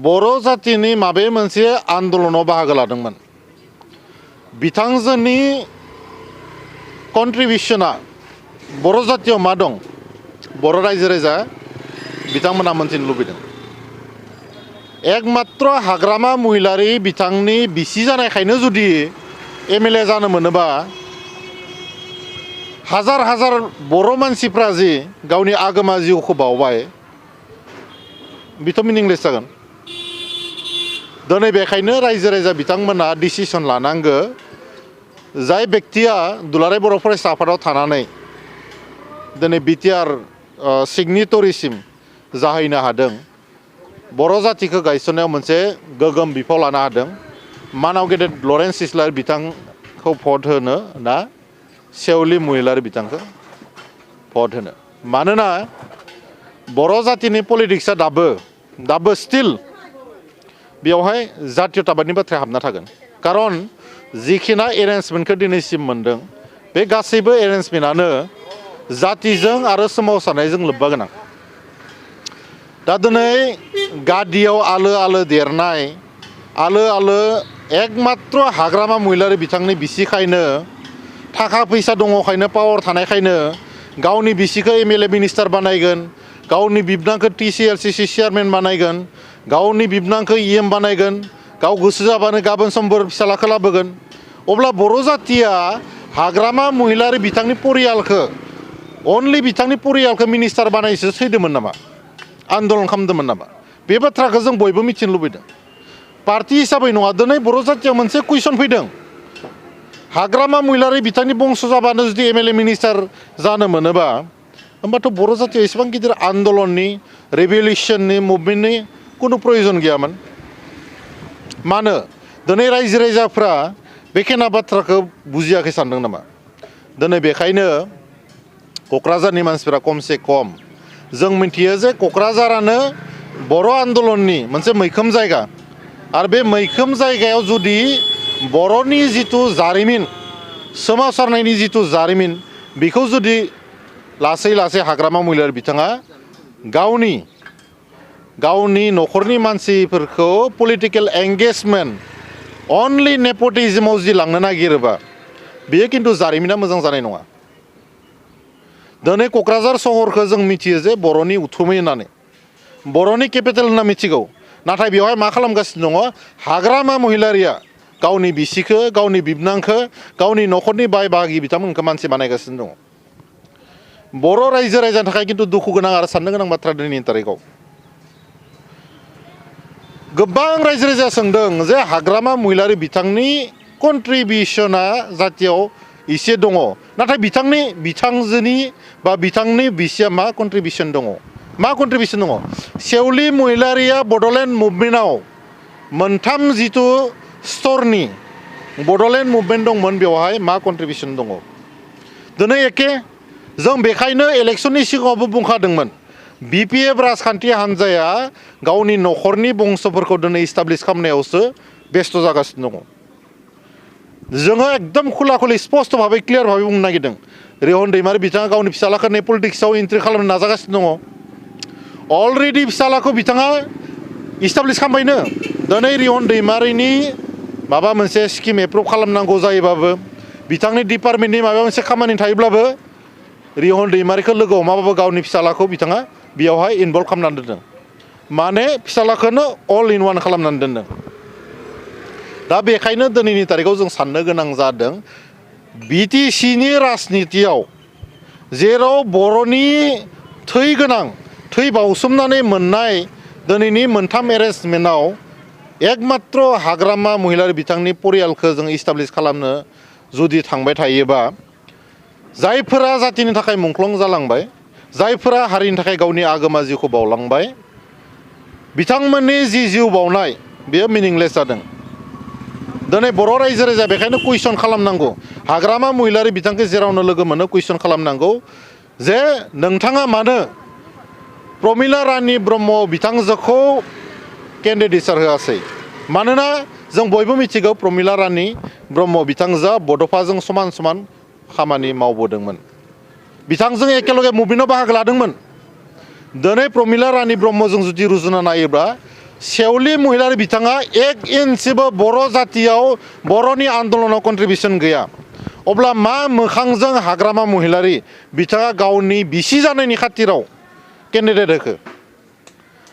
बर' जातिनि माबे मोनसे आन्दलनाव बाहागो लादोंमोन बिथांजोनि कन्ट्रिबिउसना बर' जातियाव मा दं बर' रायजो राजा बिथांमोना मोनथिनो लुबैदों एकमात्र हाग्रामा महिलारि बिथांनि बिसि जानायखायनो जुदि एमएलए जानो मोनोबा हाजार हाजार बर' मानसिफ्रा जि गावनि आगोमा जिउखौ बावबाय बेथ' मिनिंलेस जागोन दिनै बेखायनो रायजो राजा बिथांमोना डिसिसन लानांगो जाय व्यक्तिया दुलाराय बर' फरायसा आफादाव थानानै दिनै बिटिआर सिगनेटरिसिम जाहैनो हादों बर' जातिखौ गायसननायाव मोनसे गोगोम बिफाव लानो हादों मानाव गेदेर लरेन्स इस्लारि बिथांखौ भट होनो ना सेवलि महिलारि बिथांखौ भट होनो मानोना बर' जातिनि पलिटिक्सआ दाबो स्टिल बेवहाय जातीयताबादनि बाथ्राया हाबना थागोन कारन जिखिना एरेन्जमेन्टखौ दिनैसिम मोनदों बे गासैबो एरेन्जमेन्टआनो जातिजों आरो सोमावसारनायजों लोब्बा गोनां दा दिनै गादियाव आलो आलो देरनाय आलो आलो एकमात्र हाग्रामा महिलारि बिथांनि बिसिखायनो थाखा फैसा दङखायनो पावार थानायखायनो गावनि बिसिखौ एमएलए मिनिस्टार बानायगोन गावनि बिबनांखौ टिसिएलसिसि चेयारमेन बानायगोन गावनि बिबनांखौ इएम बानायगोन गाव गोसो जाबानो गाबोन समफोर फिसालाखौ लाबोगोन अब्ला बर' जातिया हाग्रामा महिलारि बिथांनि परियालखौ अनलि बिथांनि परियालखौ मिनिस्टार बानायसो थैदोंमोन नामा आन्दलन खालामदोंमोन नामा बे बाथ्राखौ जों बयबो मिथिनो लुबैदों पार्टी हिसाबै नङा दिनै बर' जातियाव मोनसे कुइसन फैदों हाग्रामा महिलारि बिथांनि बंस जाबानो जुदि एमएलए मिनिस्टार जानो मोनोबा होमबाथ' बर' जातियाव एसेबां गिदिर आन्दलननि रेभलिउसननि मुभमेन्टनि कुनु प्रयोजन गैयामोन मानो दिनै रायजो राजाफ्रा बेखेना बाथ्राखौ बुजियाखै सानदों नामा दिनै बेखायनो क'क्राझारनि मानसिफ्रा खमसे खम जों मिथियो जे क'क्राझारानो बर' आन्दलननि मोनसे मैखोम जायगा आरो बे मैखोम जायगायाव जुदि बर'नि जिथु जारिमिन सोमावसारनायनि जिथु जारिमिन बेखौ जुदि लासै लासै हाग्रामा महिलारि बिथाङा गावनि न'खरनि मानसिफोरखौ पलिटिकेल एंगेजमेन्ट अनलि नेपटिज्मआव जुदि लांनो नागिरोबा बेयो खिन्थु जारिमिना मोजां जानाय नङा दिनै क'क्राझार सहरखौ जों मिथियो जे बर'नि उथुमै होननानै बर'नि केपिटेल होनना मिथिगौ नाथाय बेवहाय मा खालामगासिनो दङ हाग्रामा महिलारिया गावनि बिसिखौ गावनि बिबनांखौ गावनि न'खरनि बाय बाहागि बिथांमोनखौ मानसि बानायगासिनो दङ बर' रायजो राजानि थाखाय खिन्थु दुखु गोनां आरो साननो गोनां बाथ्रा दिनैनि तारिखआव गोबां रायजो राजाया सोंदों जे हाग्रामा महिलारि बिथांनि कन्ट्रिबिउसना जातियाव एसे दङ नाथाय बिथांजोनि बा बिथांनि बिसिया मा कन्ट्रिबिउसन दङ सेवलि महिलारिया बड'लेण्ड मुभमेन्टआव मोनथाम जिथु स्तरनि बड'लेण्ड मुभमेन्ट दंमोन बेवहाय मा कन्ट्रिबिउसन दङ दिनै एखे जों बेखायनो इलेक्सननि सिगाङावबो बुंखादोंमोन बिपिएफ राजखान्थि हान्जाया गावनि न'खरनि बंसफोरखौ दिनै इस्टाब्लिश खालामनायावसो बेस्थ' जागासिनो दङ जोङो एकदम खुला खुलि स्पष्ट भाबै क्लियार भाबै बुंनो नागिरदों रिहन दैमारि बिथाङा गावनि फिसालाखौ पलिटिक्सआव एन्ट्रि खालामनो नाजागासिनो दङ अलरेडि फिसालाखौ बिथाङा इस्टाब्लिश खालामबायनो दिनै रिहन दैमारिनि माबा मोनसे स्किम एप्रुभ खालामनांगौ जायोबाबो बिथांनि डिपार्टमेन्टनि माबा मोनसे खामानि थायोब्लाबो रिहन दैमारिखौ लोगो हमाबाबो गावनि फिसालाखौ बिथाङा बेयावहाय इनभल्भ खालामनानै दोनदों माने फिसालाखौनो अल इन वान खालामनानै दोनदों दा बेखायनो दिनैनि तारिखआव जों साननो गोनां जादों बिटिसिनि राजनितियाव जेराव बर'नि थै बाउसोमनानै मोननाय दिनैनि मोनथाम एरेन्जमेन्टआव एकमात्र हाग्रामा महिलारि बिथांनि परियालखौ जों इस्टाब्लिश खालामनो जुदि थांबाय थायोबा जायफोरा जातिनि थाखाय मुंख्लं जालांबाय जायफोरा हारिनि थाखाय गावनि आगोमा जिउखौ बावलांबाय बिथांमोननि जि जिउ बावनाय बेयो मिनिंलेस जादों दिनै बर' रायजो राजा बेखायनो कुइसन खालामनांगौ हाग्रामा महिलारि बिथांखौ जेरावनो लोगो मोनो कुइसन खालामनांगौ जे नोंथाङा मानो प्रमिला रानी ब्रह्म बिथांजोखौ केन्डिडेटसार होआसै मानोना जों बयबो मिथिगौ प्रमिला रानी ब्रह्म बिथांजोआ बड'फाजों समान समान खामानि मावबोदोंमोन बिथांजों एकेलगे मुभमेन्टआव बाहागो लादोंमोन दिनै प्रमिला रानी ब्रह्मजों जुदि रुजुना नायोब्ला सेवलि महिलारि बिथाङा 1 इन्सिबो बर' जातियाव बर'नि आन्दलनाव कन्ट्रिबिउसन गैया अब्ला मा मोखांजों हाग्रामा महिलारि बिथाङा गावनि बिसि जानायनि खातिराव केन्डिडेट होखो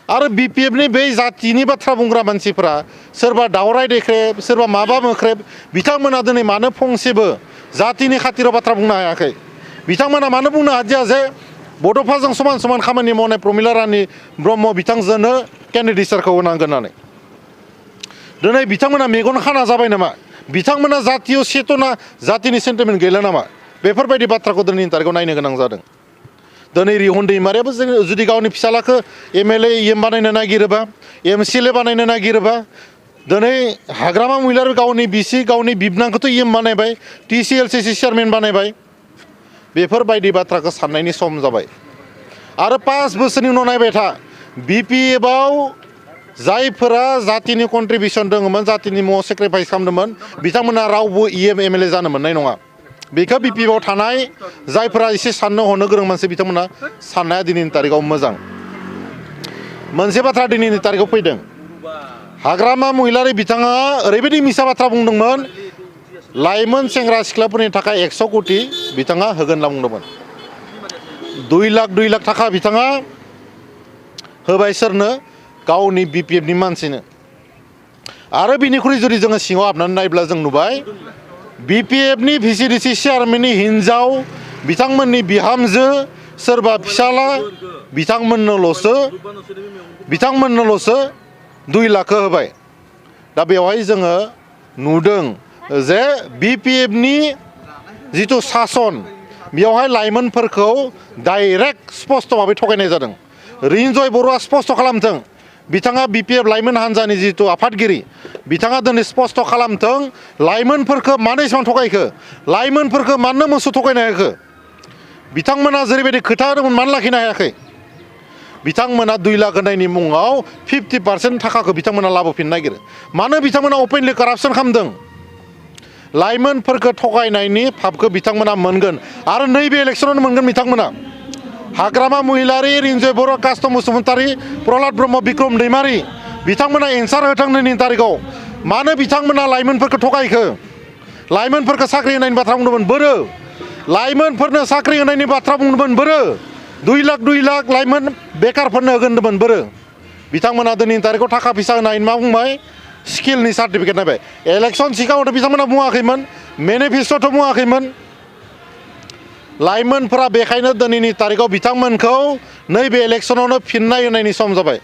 आरो बिपिएफनि बे जातिनि बाथ्रा बुंग्रा मानसिफोरा सोरबा दावराय देख्रेब सोरबा माबा मोख्रेब बिथांमोना दिनै मानो फंसेबो जातिनि खातिराव बाथ्रा बुंनो हायाखै बिथांमोना मानो बुंनो हादिया जे बड'फाजों समान समान खामानि मावनाय प्रमिला रानी ब्रह्म बिथांजोंनो केन्डिडेटसारखौ होनांगोन होननानै दिनै बिथांमोना मेगन खाना जाबाय नामा बिथांमोना जातीय चेतना जातिनि सेन्टिमेन्ट गैला नामा बेफोरबायदि बाथ्राखौ दिनैनि तारिखाव नायनो गोनां जादों दिनै रिहन दैमारियाबो जुदि गावनि फिसालाखौ एमएलए एम बानायनो नागिरोबा एमसिएलए बानायनो नागिरोबा दिनै हाग्रामा महिलारि गावनि बिसि गावनि बिबनांखौथ' एम बानायबाय टिसिएलसिसि चेयारमेन बानायबाय बेफोरबायदि बाथ्राखौ साननायनि सम जाबाय आरो 5 बोसोरनि उनाव नायबाय था बिपिएफआव जायफोरा जातिनि कन्ट्रिबिउसन दङमोन जातिनि मुङाव सेक्रिफाइस खालामदोंमोन बिथांमोना रावबो एमएलए जानो मोननाय नङा बेखौ बिपिएफआव थानाय जायफोरा एसे साननो हनो गोरों मानसि बिथांमोना साननाया दिनैनि तारिखाव मोजां मोनसे बाथ्रा दिनैनि तारिखाव फैदों हाग्रामा महिलारि बिथाङा ओरैबायदि मिसा बाथ्रा बुंदोंमोन लाइमोन सेंग्रा सिख्लाफोरनि थाखाय 100 कोटि बिथाङा होगोन होनना बुंदोंमोन 2 लाख थाखा बिथाङा होबाय सोरनो गावनि बिपिएफनि मानसिनो आरो बिनिख्रुइ जुदि जोङो सिङाव हाबनानै नायब्ला जों नुबाय बिपिएफनि भिसिडिसि चेयारमेननि हिन्जाव बिथांमोननि बिहामजो सोरबा फिसाला बिथांमोननोल'सो 2 लाख होबाय दा बेवहाय जोङो नुदों जे बिपिएफनि जिथु सासन बेवहाय लाइमोनफोरखौ डाइरेक्ट स्पस्ट भाबै थगायनाय जादों रिन्जय बर'आ स्पस्ट खालामथों बिथाङा बिपिएफ लाइमोन हान्जानि जिथु आफादगिरि बिथाङा दिनै स्पस्ट खालामथों लाइमोनफोरखौ मानो एसेबां थगायखो लाइमोनफोरखौ मानो मोसौ थगायनो हायाखै बिथांमोना जेरैबायदि खोथा होदोंमोन मानो लाखिनो हायाखै बिथांमोना 2 लाख होनायनि मुङाव 50% थाखाखौ बिथांमोना लाबोफिननो नागिरो मानो बिथांमोना अपेनलि कारापसन खालामदों लाइमोनफोरखौ थगायनायनि फाबखौ बिथांमोना मोनगोन आरो नैबे इलेक्सनावनो मोनगोन बिथांमोना हाग्रामा महिलारि रिन्जय बर' कास्त बसुमतारी प्रहलाद ब्रह्म बिक्रम दैमारि बिथांमोना एन्सार होथों दिनैनि तारिखाव मानो बिथांमोना लाइमोनफोरखौ थगायखो लाइमोनफोरखौ साख्रि होनायनि बाथ्रा बुंदोंमोन बोरो लाइमोनफोरनो साख्रि होनायनि बाथ्रा बुंदोंमोन बोरो 2 लाख लाइमोन बेकारफोरनो होगोन होनदोंमोन बोरो बिथांमोना दिनैनि तारिखाव थाखा फैसा होनायनि मा बुंबाय स्किलनि सार्टिफिकेट नायबाय इलेक्सन सिगाङावथ' बिथांमोना बुङाखैमोन मेनिफेस्ट'थ' बुङाखैमोन लाइमोनफोरा बेखायनो दिनैनि तारिखाव बिथांमोनखौ नैबे इलेक्सनावनो फिननाय होनायनि सम जाबाय